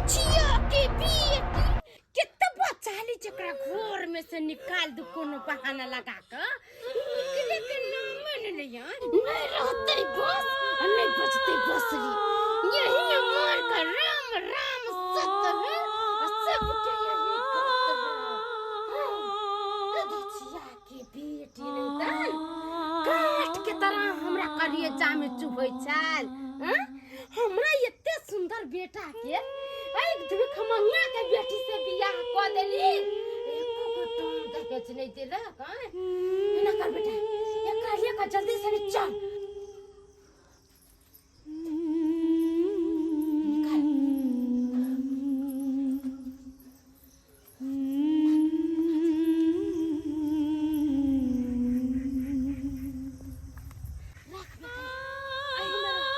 धुचिया के बेटी केतबा चाली जेकरा घर में से निकाल दू कोनो बहाना लगा के निकले के नामे ने नहीं नहीं रहते बस आ नहीं बचते बसरी यही में मार कर राम राम सत्य है आ सबके यही गत है। हाँ, धुचिया के बेटी नहीं तन काठ के तरह हमरा करिए में चुभै छल हाँ? हमरा एते सुंदर बेटा के एक भिखमंगा के बेटी से बियाह कऽ देली, एको गो दान दहेज नहीं देलक। हाँ? एना कर बेटा, एकरा लेकर जल्दी से चल निकाल। राख बेटा, एहिमे राख।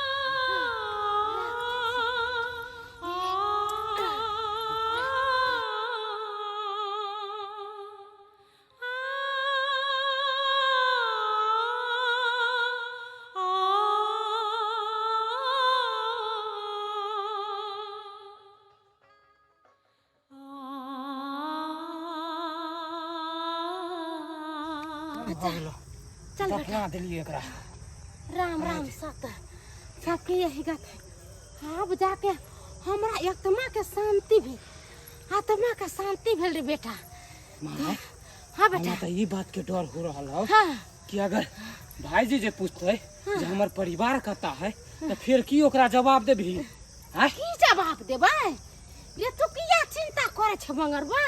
भऽ गेलो। चल बेटा। दफना देलियै एकरा। राम राम सत, सबके यही गत है। आब जाके हमरा आत्मा के शांति भेल, आत्मा के शांति भेल रे बेटा। माँ। हाँ बेटा। हमरा तऽ ई बात के डर हो रहल हौ हाँ। कि अगर भाईजी जे पूछते जे हमर परिवार कता है, तऽ फेर की ओकरा जवाब देबही आँय? की जवाब देबै रे? तू किया चिंता करे छै मंगरबा?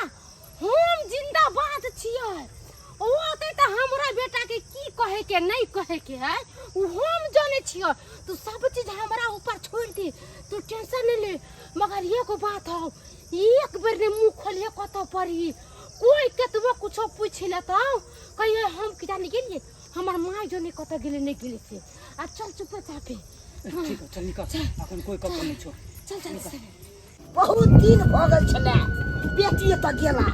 हम जिंदाबाद छियै। ओ अतै तऽ हमरा बेटा के की कहे के नहीं कहे के है उ हम जाने छियै। तू सब चीज हमरा ऊपर छोड़ दे, तू टेंशन नहीं ले। मगर एगो बात हौ, एक बेर ने मुंह खोलिए कतौ पड़ी, कोई केतबो कुछो पूछ लेतौ, कहिए हम की जाने गेलिए, हमर माय जो नहीं कतौ गेलै नहीं गेलै से। आ चल चुपे चापे। ठीक है, चल निकल। अखन कोई कतौ नहीं छौ। चल चल चल। बहुत दिन भऽ गेल छलै बेटी एतऽ गेला।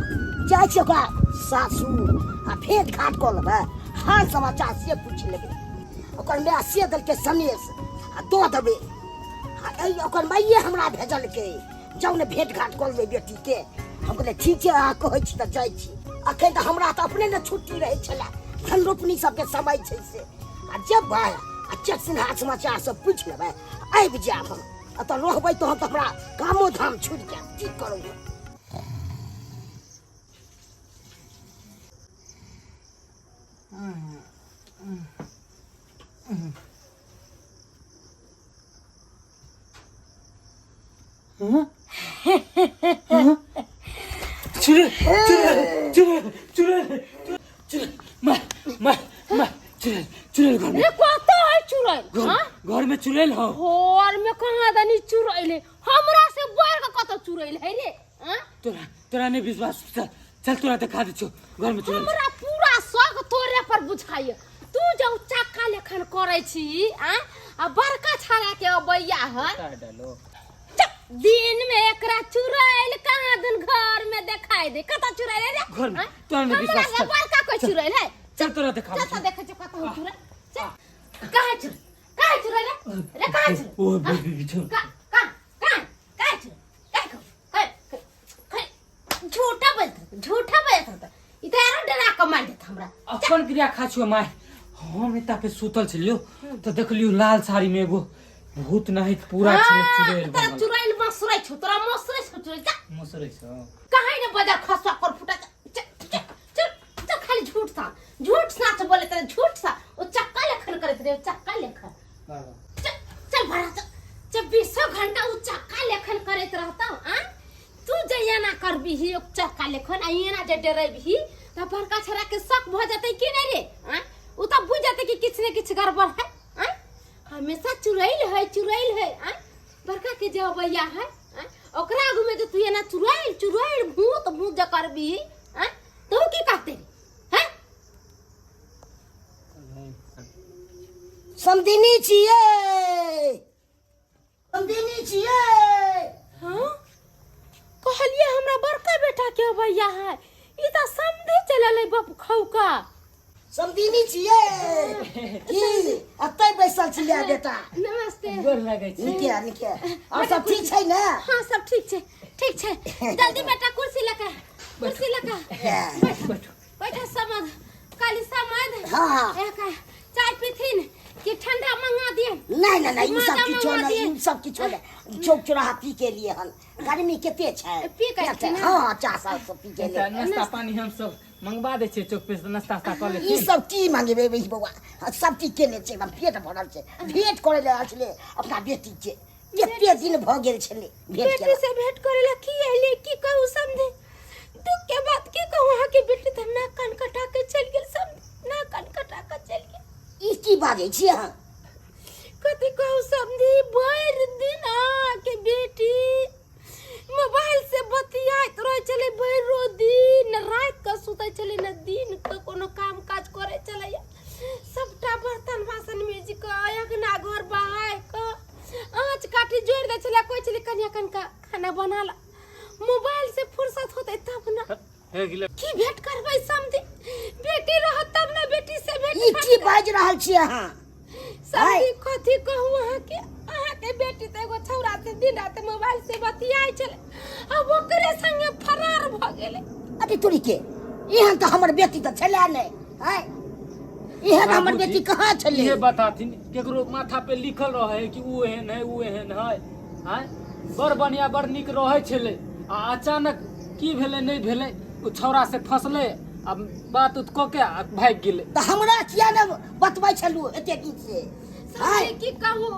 जाइ छी ओकरा सासु आ भेंट घाट कऽ लेबै, हाल समाचार से पूछि लेबै। ओकर माय से देलकै सनेस आ दऽ देबै। आ एहि ओकर माइए हमरा भेजलकै, जाउ ने भेंट घाट कऽ लेबै बेटीके। हम कहलियै ठीक छै, अहाँ कहै छी तऽ जाइ छी। अखन तऽ हमरा तऽ अपने ने छुट्टी रहै छलै, धन रोपनी सबके समय छै से। आ जेबै आ चेक सिन्हा समाचार सब पूछि लेबै, आबि जायब। हम एतऽ रहबै तहन तऽ हमरा कामो धाम छुटि जायत। की करू हम? चुड़ैल चुड़ैल चुड़ैल चुड़ैल चुड़ैल, मार मार मार, चुड़ैल चुड़ैल घर में। रे कतऽ है चुड़ैल? घर हाँ? घर में चुड़ैल हो। घर में कहाँ दनी चुड़ैल है? हमरा से बढ़ के कतऽ चुड़ैल है रे? हाँ? तोरा तोरा नहीं विश्वास, चल चल तोरा दिखा दै छियौ घर में चुड़ैल। हमरा पूरा शौक तोरे पर बुझाइए। तू जो चक्का लेखन करै छी आ आ बड़का छाड़ा के अबैया है। डालो। चुप, दिन में एकरा चुड़ैल कहाँ दिन घर में देखाई दे? कतऽ चुड़ैल है रे? घर में हाँ? तोरा नहीं हमरा विश्वास, से चल। बड़का कोई चुड़ैल है? चल तोरा दिखा। चल तो देखै छियौ कतऽ हो चुड़ैल। चल, कहाँ चुड़ैल, कहाँ चुड़ैल रे? रे कहाँ चुड़ैल? ओ बेबी बिछो। का का का कहाँ चुड़ैल? कहाँ कहाँ कहाँ? झूठा बोलत, झूठा बोलत, ई तऽ आरो डरा कऽ मारि देत हमरा। अपन क्रिया खा छियो माय। हम एता पे सुतल छलियो तऽ देखलियो लाल साड़ी में एगो भूत नाहित पूरा छलै चुड़ैल तोरा बनल। चुड़ैल मसरै छौ, तोरा मसरै छौ चुड़ैल। जा। मसरै छौ। कहीं ने बजा खसवा कर फुटा। चल चल चल चल, खाली झूठ सा झूठ साच बोले तेरे, झूठ सा ओ चक्का लेखन करैत रे, ओ चक्का लेखन। चल चल भरा चल। जब बीसो घंटा उ चक्का लेखन करैत रहतौ आ तू जे एना करबिही ओ चक्का लेखन आ एना जे डरेबही तऽ बड़का छड़ा के शक भऽ जेतै कि नहि रे? आ उ तऽ बुझि जेतै कि किछु ने किछु गड़बड़ है। आ हमेशा चुड़ैल है चुड़ैल है। आ बड़का के जे अबैया है, आ ओकरा आगू में जे तू एना चुड़ैल चुड़ैल भूत भूत जे करबिही, आ तऽ उ की कहतै रे? हैं? समधिनी छियै, समधिनी छियै। हाँ? कहलिए हमरा बड़का बेटा के अबैया है, ई तऽ समधि चलल है बप खौका। समधिनी छियै की? एतै बैसल छी माय बेटा। नमस्ते। गोर लगै छी। नीके नीके। और सब ठीक छै ने? हाँ, सब ठीक छै, ठीक छै। जल्दी बेटा, कुर्सी लगा, कुर्सी लगा। बैठो। बैठो समझ, काली समझ। हाँ, हाँ। एक चाय पीथिन कि ठंडा मंगा दिए? नहीं नहीं नहीं, ई सब माजा किछो मंगा नहीं, दिए। ई सब किछो नहीं। चौक चौराहा पी के लिए हन, गर्मी कते छै। पी के एलखिन हन? हाँ हाँ, चाह सब सब पी के तऽ लिए। नाश्ता पानी हम सब मंगवा दै छियै चौक पे से, नाश्ता उस्ता कऽ ई लेथिन। सब की मांगेबै बही बौआ, हाँ, सब चीज केने छै, एकदम पेट भरल छै। भेंट करे ले आयल छलै अपना बेटी के, कते दिन भऽ गेल छलै भेंट बेटी केला। से भेंट करे ला की अइले? की कहू समझे, दुख के बात की कहू अहाँ के बेटी तऽ नाक कान कटा के चलि गेल समझे, नाक कान कटा के चलि गेल। ई की बाजै छी अहाँ? कथी कहू समझी, भरि दिन अहाँ के बेटी मोबाइल से बतियाइत रहै छलै भरिरो दिन, राति कऽ सुतै छलै ने दिन कऽ कोनो काम काज करै छलै। सबटा बर्तन बासन मेज कऽ, अङ्गना घर बहाय कऽ, आँच काठी जोड़ि दै छलै, कहै छलै कनिया कनिका खाना बना ला, मोबाइल से फुर्सत होतै तब ने। हे गेलै। की भेंट करबै समझी, बेटी रहत तब ने बेटी से भेंट। ई की बाजि रहल छी अहाँ? समझी, कथी कहू अहाँके, अहाँके बेटी तऽ एगो छौड़ा से दिन राति मोबाइल से बतियाइ छलै, आब ओकरे संगे फरार भऽ गेलै। अरे तोरी के, एहन तऽ हमर बेटी तऽ छलै नहि। आँय, एहन हमर बाबूजी, बेटी कहाँ छलै? इहे बताथिन, केकरो माथा पे लिखल रहे है कि ऊ एहन है, ऊ एहन है? आँय, बड़ बढ़िया बड़ नीक रहै छलै आ अचानक की भेलै नहि भेलै, ओ छौड़ा से फंसलै आ बात उत कऽ के आ भागि गेलै। तऽ हमरा किया ने बतबै छलू एते दिन से? आँय, समझी, की कहू,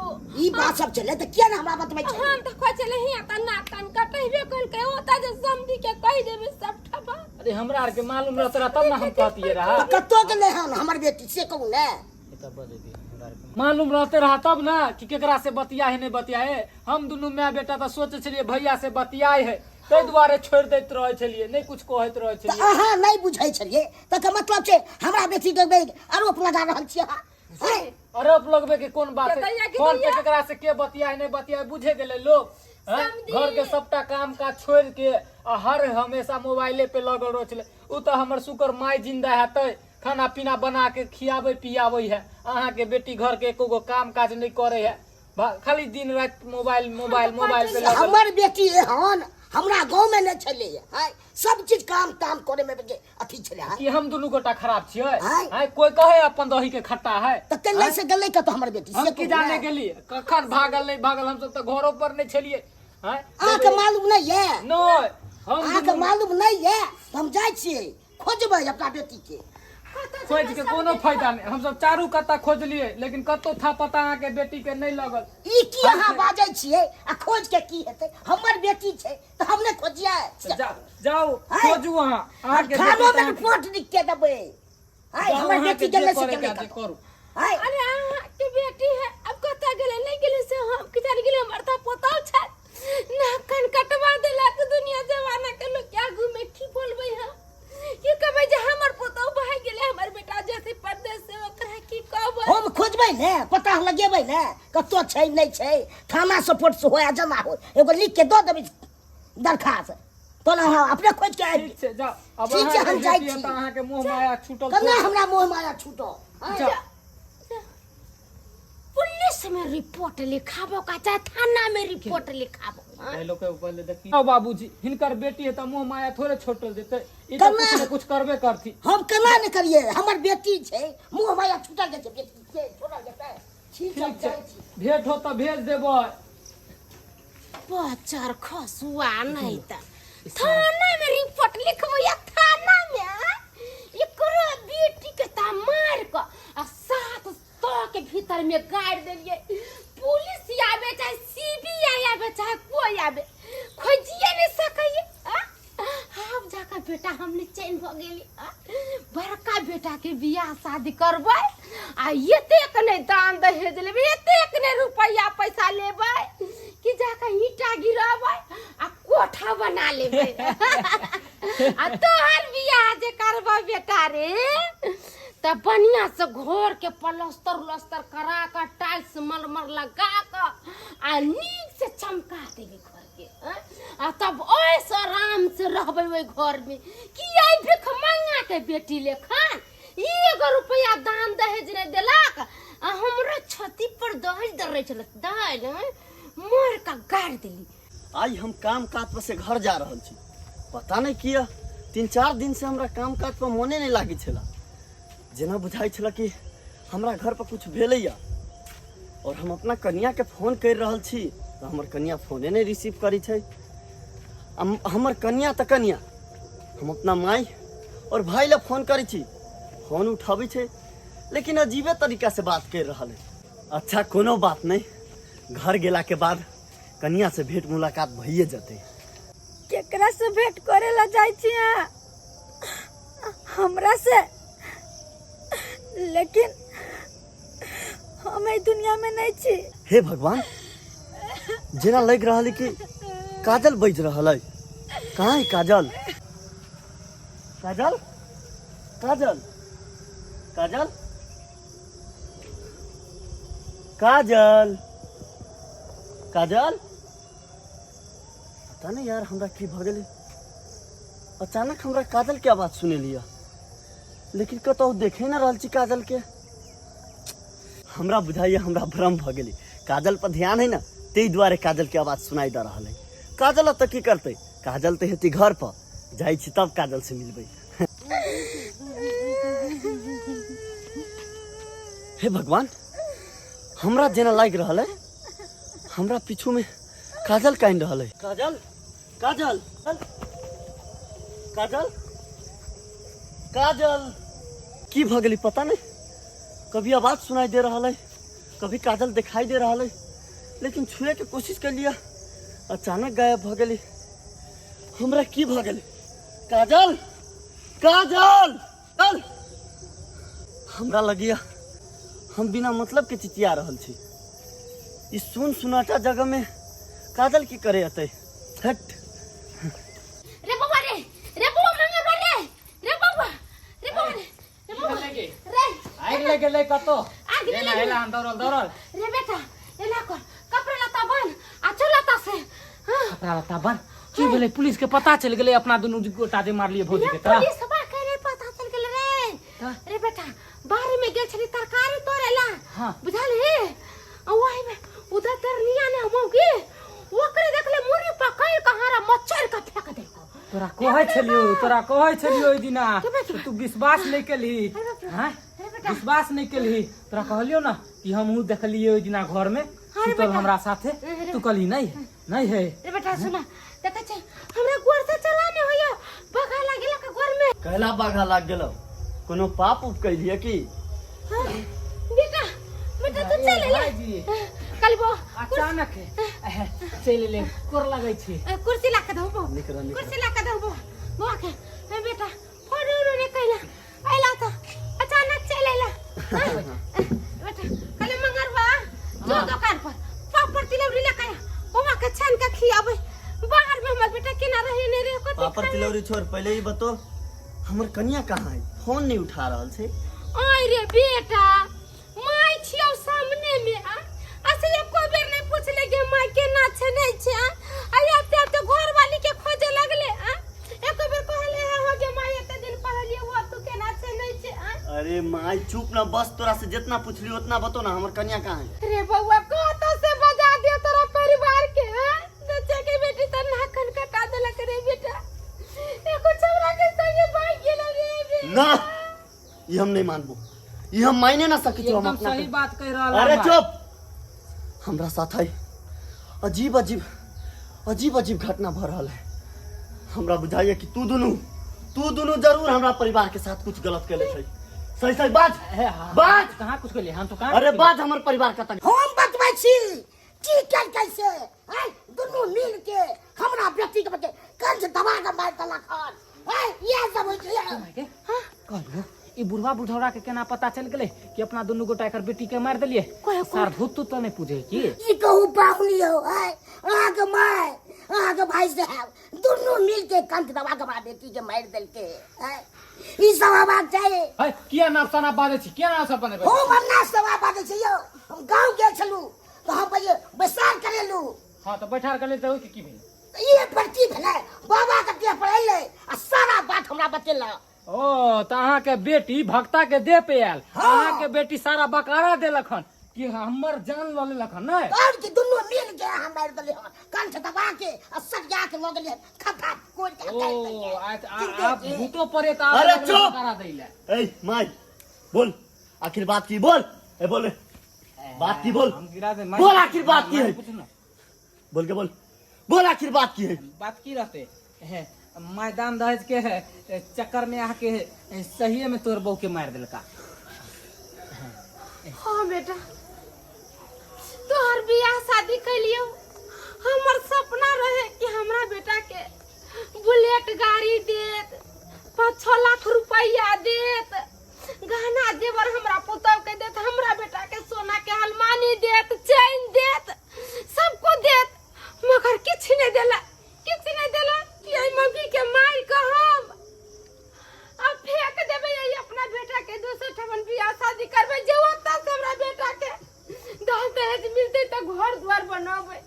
ई बात सब छलै तऽ किया ने हमरा बतबै छलू? हम तऽ कहै छलै हियाँ तऽ नाक कान कटेबे केलकै, ओतऽ जे समझी के कहि देबै सबटा बात। अरे, हमरा आरके मालूम रहत रहा तब ने हम कहतियै रहा। तऽ कतऽ गेलै हन हमर बेटी से कहू ने। मालूम रहते रहा तब ना कि केकरा से बतिया है नहीं बतिया है। हम दुनू माय बेटा तऽ सोचे छलियै भैया से बतियाए है, ताहि दुआरे छोड़ि दैत रहै छलियै, नहि कुछ कहैत रहै तऽ छलियै। अहाँ नहि बुझै छलियै तकर मतलब छै हमरा बेटी के आरोप लगा रहल छियै अहाँ? आँय? आरोप लगबे के कोन बात है? दैया के फोन पे दैया। केकरा से के बतिया है नहीं बतिया है बुझे गेलै लोग? हैं? समझी। घर के सबटा काम काज छोड़ के आ हर हमेशा मोबाइले पे लगल रहै छलै। उ तऽ हमर शुक्र माय जिंदा हेतै, खाना पीना बना के खियाबै पियाबै है। अहाँके बेटी घर के एको गो काम काज नहि करे है, खाली दिन राति मोबाइल मोबाइल मोबाइल पे लगल। हमर बेटी एहन हमरा गाँव में नहि छलै। आँय, सब चीज काम ताम करे में जे अथी छलै। आँय? कि हम दुनू गोटा खराब छियै? आँय? आँय, कोई कहे अपन दही के खट्टा है? तऽ केने से गेलै कतऽ हमर बेटी हम से की कहू जाने ने। गेली कखन भागल नहीं भागल, हम सब तऽ घरो पर नहीं छलियै। आँय? अहाँके मालूम नहि यऽ? नहीं, हम अहाँके दुनू मालूम नहि यऽ तऽ हम जाइ छियै खोजबै अपना बेटी के। खोज के कोनो फायदा नहीं, हम सब चारू कत्ता खोजलियै लेकिन कतौ था पता अहाँके बेटी के नहीं लगल। ई की अहाँ बाजै छियै? आ खोज के की हेतै? हमर बेटी छै तऽ हम नहि खोजियै? तऽ जाउ। आँय? खोजू अहाँ, अहाँके थानो बेटी मे तऽ अहाँके- रिपोर्ट लिख के देबै। आँय, जाउ, हमर अहाँके बेटी जे गेलै से करैके गेलै है से कतौ। करू। आँय? अरे, अहाँके बेटी है, अब कतऽ गेलै नहि गेलै से हम की जानि गेलै। हमर तऽ पोता छै, नाक कान कटवा देलक। दुनिया जमाना के लोग के आगू में की बोलबै हम? की कहबै जे हमर पोता भागि गेलै, हमर बेटा जेतै परदेश से, ओकरा की कहबै? हम खोजबै ने, पता लगेबै ने कतऽ छै नहि छै। थाना सपोर्ट से होय आ जमा होय, एगो लिख के दऽ देबै दरखास्त, तहन अहाँ अपने खोज के आबि। ठीक छै, जाउ अब। ठीक छै, अहाँके हम जाइ बेटी है छी। तऽ अहाँके मोह माया छूटल। केना हमरा मोह माया छूटो? आँय? जाउ। पुलिस में रिपोर्ट लिखाबो का चाहे थाना में रिपोर्ट लिखाबो, हाँ? पहले के पहले देखी। आओ बाबूजी, हिनकर बेटी है तऽ मोह माया थोड़े छोटल जेतै? ई तऽ केना? कुछ ने कुछ करबे करती। हम केना नहि करियै? हमर बेटी छै, मोह माया छूटल जाइ छै बेटी के, छोड़ल जेतै? ठीक छै, ठीक छै। जाइ छी। भेंट हो तऽ भेज देबै। बच्चर खसुआ, नहीं त थाना में रिपोर्ट लिखबो या थाना में, हाँ? एकरो बेटी के ता मार क आ 700 के भीतर में गाड़ देलिए। पुलिस आबे चाहे सीबीआई आबे चाहे कोई आबे, खोजिए नहीं सकैए। हाँ? आब जाकर बेटा हम निचैन भऽ गेली। आ? बड़का बेटा के बियाह शादी करबै आ एतेक नहि दान दहेज लेबै, एतेक नहि रुपैआ पैसा लेबै कि जाकर ईंटा गिराबै आ कोठा बना लेबै। आ तोहर बियाह जे करबै बेटा रे, तऽ बढ़िया से घर के प्लस्तर उलस्तर करा कऽ, टाइल्स मलमर लगा कऽ आ नीक से चमका देबै घर के, आँय? आ तब ओहिसँ आराम से रहबै ओहि घर में कि एहि भिखमंगा के बेटी लेखन एगो रुपैआ दान दहेज नहि देलक। आ हमरो छाती पर दहल दर्रे छल दहल हँ, मार का गाड़ देली। आइ हम काम काज पर से घर जा रहल छी, पता नहीं किया 3-4 दिन से हमरा काम काज पर मोने नहीं लागे छला। जेना बुझाइ छला कि हमरा घर पर कुछ भेलैया। और हम अपना कनिया के फोन कर रहल छी तऽ हमर कनिया फोने नहीं रिसीव करै छै। हमर कनिया तऽ कनिया, हम अपना माई और भाई ला फोन करै छी, फोन उठाबै छै लेकिन अजीबे तरीका से बात कर रहल है। अच्छा कोनो बात नहीं, घर गेला के बाद कनिया से भेंट मुलाकात भइए जतै। केकरा से भेंट करे ला जाइ छी अहाँ? हमरा से? लेकिन हम एहि दुनिया में नहीं छी। हे भगवान, जेना लग रहल है कि काजल बज रहल है। कहाँ है काजल? काजल, काजल, काजल, काजल, काजल। पता नहीं यार हमरा की भऽ गेलै, अचानक हमरा काजल के आवाज सुने लिया, लेकिन कतहु देखे ना रहल छी काजल के। हमरा बुझाइए हमरा भ्रम भऽ गेलै, काजल पर ध्यान है ना ताहि दुआरे काजल के आवाज सुनाई दऽ रहल है। काजल ओतऽ की करतै? काजल तऽ हेतै घर पर, जाइ छी तब काजल से मिलबै। हे भगवान, हमरा जेना लागि रहल है हमरा पीछू में काजल कानि रहल है। काजल, काजल, काजल, काजल, की भऽ गेलै पता नहीं। कभी आवाज सुनाई दे रहल है, कभी काजल दिखाई दे रहल है, लेकिन छुए के कोशिश कर लिया अचानक गायब भऽ गेलै। हमरा की भऽ गेलै? काजल, काजल, काजल। हमरा लगिया हम बिना मतलब के चिचिया रहल छी। ई सुन सुनाटा जगह में काजल की करे अतै? हट। रे बौआ रे, रे बौआ मंगल रे, रे बौआ, रे बौआ रे, रे बौआ रे। आगि लागि गेलै कतौ? आगि एना लागि एला हम दौड़ल दौड़ल। रे बेटा एना कर, कपड़ा लत्ता बन आ चल लत्ता से। हाँ। कपड़ा लत्ता बन की भेलै? पुलिस के पता चलि गेलै अपना दुनू गोटा जे मारलियै भौजी के। तऽ पुलिस बा के रे पता चल गेलै रे। तऽ? रे बेटा बाहर में गेल छली तरकारी तोड़े ला। हाँ। बुझल हे? आ वही में उधर तरनिया ने हम गे ओकरे देखले मुरी पकड़ के हारा मच्छर के फेंक देलको। तोरा कहै छलियौ, तोरा कहै छलियौ ओहि दिना, तू विश्वास नहि केलही। अरे बाप रे। हाँ? अरे बेटा। विश्वास नहि केलही। तोरा कहलियौ ना कि हमहूँ देखलियै ओहि दिना घर में अरे सुतल बेटा। हमरा साथे, अरे। तू कहली नहीं नहीं है। रे बेटा सुना, देखै छै हमरा गोर से चला नहीं होया, बघा लागिल के गोर में। कहला बाघा लाग गेलौ? कोनो पाप उप कैलियै की? हाँ, बेटा, बेटा तू चल एला। भाईजी। कल बो अचानक है, चलि एलै, कोर लगै छै। कुर्सी ला के दहो बो। निक रह, निक रह। कुर्सी ला के दहो बो। बौआ के, ए बेटा, फोन उन नहीं कैला। अइला त अचानक चल एला। हाँ, बेटा, कल मंगरवा जो दुकान पर पापड़ तिलौरी ले के आया, बौआ के छान के खियाबै। बाहर में हमर बेटा केना रहे ने रे, कथी पापड़ खाए? तिलौरी छोड़, पहिले ई बतो हमर कनिया कहाँ है? फोन नहीं उठा रहल छै। आय रे बेटा, माय छियौ सामने में आ असे एको बेर नहीं पूछले के माय केना छै नहीं छै। आ आ आते आते घर वाली के खोजे लगले। आ एको बेर कहले है हो जे माय एते दिन पढ़लिए वो तू केना छै नहीं छै। आ अरे माय चुप ना, बस तोरा से जितना पूछली उतना बतो ना, हमर कनिया कहाँ है? रे बउआ कत से बजा दिया तोरा परिवार के। आ बच्चा के बेटी त नाखन कटा देलक रे बेटा, एको छौरा के संगे भाग गेल रे बेटा। ना ई हम नहीं मानबो, ई हम मायने ना सकै छी। हम एकदम अपना सही के- बात कहि रहल अरे है। चुप, हमरा साथ है अजीब अजीब अजीब अजीब घटना भ रहल है। हमरा बुझाइए कि तू दुनू जरूर हमरा परिवार के साथ कुछ गलत केले छै। सही सही बाज, हे, हाँ, बाज। कहाँ कुछ केलियै? हम तो कहाँ अरे कुछ बाज, हमर परिवार का तक हम बतबै छी की केलकै से। आँय, दुनू मिल के हमरा बेटी के बच्चे कंठ दबा के मारि देलक हन। आँय, इएह सब होइ छै। केलियै? कहलियौ ई बुढ़वा बुढ़ौरा के केना पता चलि गेलै कि अपना दुनू गोटा एकर बेटी के मारि देलियै? सार भूत तूत तऽ नहि पूजे की? ई कहू पाहुनी हो, आँय, अहाँके माय अहाँके भाई साहब दुनू मिल के कंठ दबा के हमरा बेटी के मारि देलकै। आँय, ई सब हेबाक चाही। है किया नाप सनाप बाजै छी, किया नाप सब बनेबै? हम अन्ना सभा बाजै छी यौ। हम गाँव गेल छलहुँ तऽ हम पहिले बैसार करेलहुँ। हाँ तऽ बैठार करेलहुँ तऽ ओहिके की भेलै? ई पर की भेलै, बाबा के देह पर एलै आ सारा बात हमरा बतेलक। ओ तऽ अहाँके बेटी भक्ता के देह पे आयल। हाँ। अहाँके बेटी सारा बकारा देलक हन कि हमर जान लऽ लेलक हन नहि? और की दुनू मिल के हम मारि देलियै हन, कंठ दबा के आ सरिया के लऽ गेलियै, खद्धा कोरि के ओ गाड़ि देलियै। आ आ भूतो प्रेत आबे अरे लगलै चुप! बकारा दै लए। ए माई बोल, आखिर बात की बोल। ए बोल रे, बात की बोल। हम गिरा दे। बोल आखिर बात की है। पूछ ना। बोल के बोल, बोल आखिर बात की है। बात की रहते है, माय दान दहेज के है चक्कर में आके सही में तोर बहू के मार दिलका। हाँ बेटा, तोहर बियाह शादी कैलियो, हमर सपना रहे कि हमरा बेटा के बुलेट गाड़ी देत, 5-6 लाख रुपया देत, गहना जेवर हमरा पुतहु के देत, हमरा बेटा के सोना के अलमारी देत, चैन देत, सबको देत, मगर किछु नहीं देला, किछु नहीं देला कि एहि मौगी के मारि के हम अब फेंक देबै, एहि अपना बेटा के दोसर ठमन बियाह शादी करबै, जे ओतऽ से हमरा बेटा के दान दहेज मिलतै तऽ घर द्वार बनबै।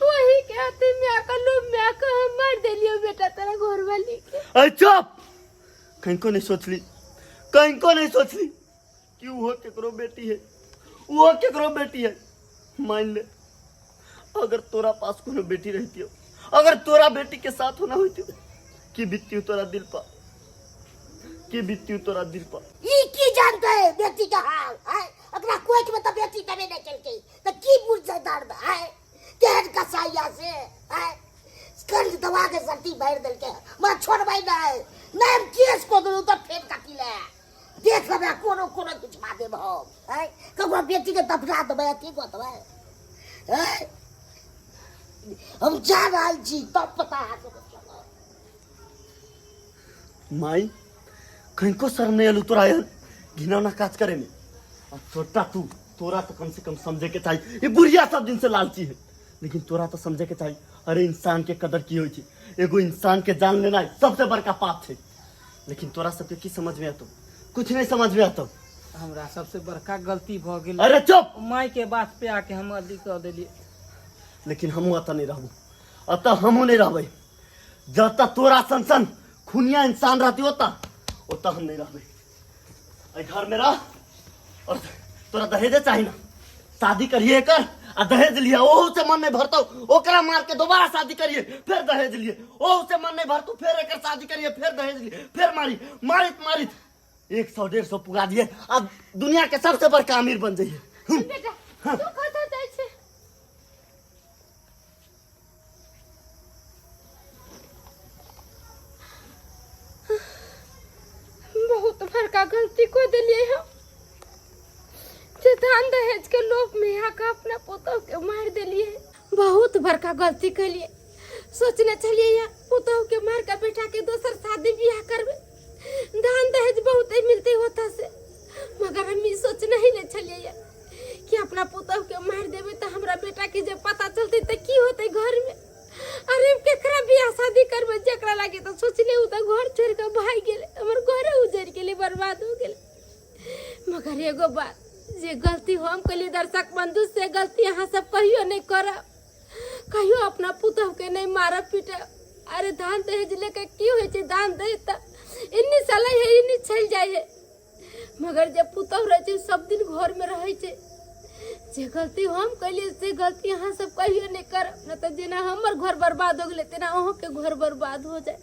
वही के अथी में आके लोभ में आके हम मार देलियो बेटा तेरा घरवाली के। अरे चुप, कहीं नहीं सोचली, कहीं को नहीं सोचली कि वो केकरो बेटी है, वो केकरो बेटी है। मान ले अगर तोरा पास कोनो बेटी रहती हो, अगर तोरा बेटी के साथ होना होती हो, की बीतती हो तोरा दिल पर, की बीतती हो तोरा दिल पर। ई की जानते है बेटी का हाल है, अपना कोख में तो बेटी तबे नहीं चलती तो की बुझ दर्द है, केहन कसाईया से है, कर्ज दबा के सर्दी भर दिल के मैं छोड़बै नहीं, नहीं हम केस को दूँ तो फेर कटी ले, देख लेबै कोनो कोनो खिंचवा देब हम है, ककरो बेटी के दफना देबै अथी कऽ देबै है, हम जा रहल छी तब पता है सब। माई कहीं को शर्म नहीं अलू तोरा एहन घिनौना काज करे में। और छोटा तू, तोरा तो कम से कम समझे के चाहिए, ये बुढ़िया सब दिन से लालची है, लेकिन तोरा तो समझे के चाहिए अरे इंसान के कदर की होई छै, एगो इंसान के जान लेना सबसे बड़का पाप छै, लेकिन तोरा सबके की समझ में आतो, कुछ नहीं समझ में आतो। हमरा सबसे बड़का गलती भ गेल। अरे चुप, माय के बात पे आके हम गलती कर देलिए। लेकिन हमहूँ अतः नहीं रहबो, अतः हमहूँ नहीं रहबै, जब तक तोरा सन सन खुनिया इंसान रहती ओतऽ ओतऽ हम नहीं रहबै। एहि घर में रह और तोरा दहेजे चाही ना, शादी करिए एकर आ दहेज लिया, ओहू से मन नहीं भरतौ ओकरा मार के दोबारा शादी करिए फिर दहेज लिए, ओहू से मन नहीं भरतौ फिर एकर शादी करिए फिर दहेज लिए, फिर मारी मारित मारित 100 150 पुगा दिए, अब दुनिया के सबसे बड़का अमीर बन जाइए। बेटा तू कतऽ जाइ छै? बहुत बड़का गलती को दिलिए हम, जे दान दहेज के लोभ में आके अपना पुतोह के मार दिलिए। बहुत बड़का गलती कलिए, सोचने छलिए या पुतोह के मार के बेटा के दोसर शादी बियाह करबे, दान दहेज बहुत ही मिलते होता से, मगर हम ई सोचने ही नहीं छलिए या कि अपना पुतोह के मार देबे तो हमरा बेटा के जब पता चलते तो की होते घर में। अरे केकरा बियाह शादी करबे जेकरा लागे तो सोचले उ तो घर छोड़ के भाग गेले, हमर घरे उजड़ गेले, बर्बाद हो गेले। मगर एगो बात जे गलती हम कलिए दर्शक बंधु से गलती अहाँ सब कहियो नहीं करब, कहियो अपना पुतोह के नहीं मारब पीटब। अरे धान दहेज लेके की होइ छै, धान दहेज तऽ इन्नी चलै है इन्नी चलि जाइ है, मगर जब पुतोह रहै छै सब दिन घर में रहै छै। जे गलती हम कलिए से गलती अहाँ सब कहियो नहीं करब, न तऽ जेना हमर घर बर्बाद हो गेलै तेना अहूँके घर बर्बाद हो जाए।